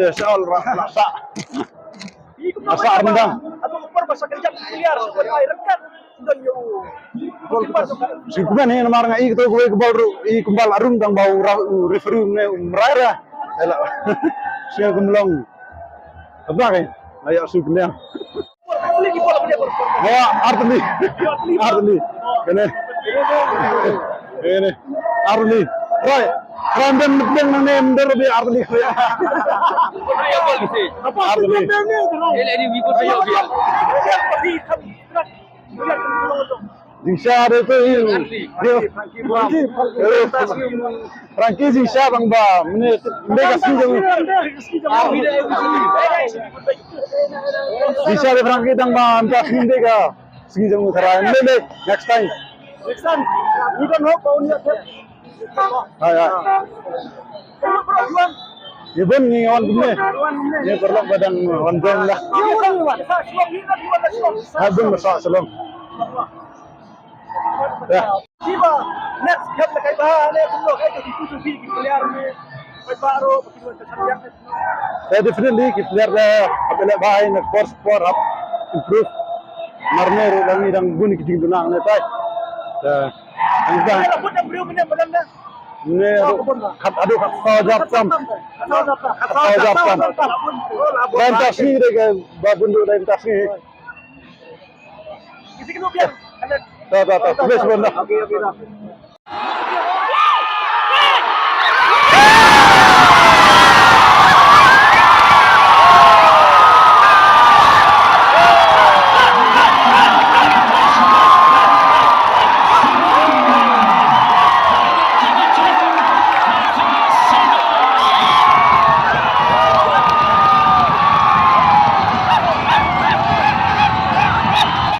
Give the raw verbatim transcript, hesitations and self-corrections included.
da sa ol ra la sa. Asa rendang. Atu upar ba sa kejap clear, sa ai rekat. Sudah yo. Sikumen ni namar nga i kito kawei kebal ru, i kembal arum dang bau ra, u referee ne u meraira. Ela. Sia kemlong. Apa ke? Ayo sikumen. Ayo, Arteli. Arteli. Kene. Kene. Arteli. Rai. Random mendeng nang nem der bi Arteli. Arteli. Jingsha de tu i. Frankie jingsha bang ba mene mene ka sngi jong. Jingsha de Frankie dang ba mene ka sngi mene ka sngi jong u tharai mene next time. Next time. We don't hope only at. Ha ya. Ibun ngi wan kumne. Ngi paralok ba dang wan jong lah. Ha bun masa shalom. Ya. Kiba next game la kai ba ne kumno kai ka kitu tu ki player ne. Kai ba ro ki wan ka champion. Ya, definitely ki player da hap eleh bha na course por hap improve. Marne ro dang dang bun ki jingduna ne tai. Ya. Ang dang. Kai la put da briew mene madan da. Ne ro kat adu kat sa jap tam. Kat sa jap tam. Kat sa jap tam. Dan tasni de ke babun du dan tasni. Ta ta ta. Bes benda.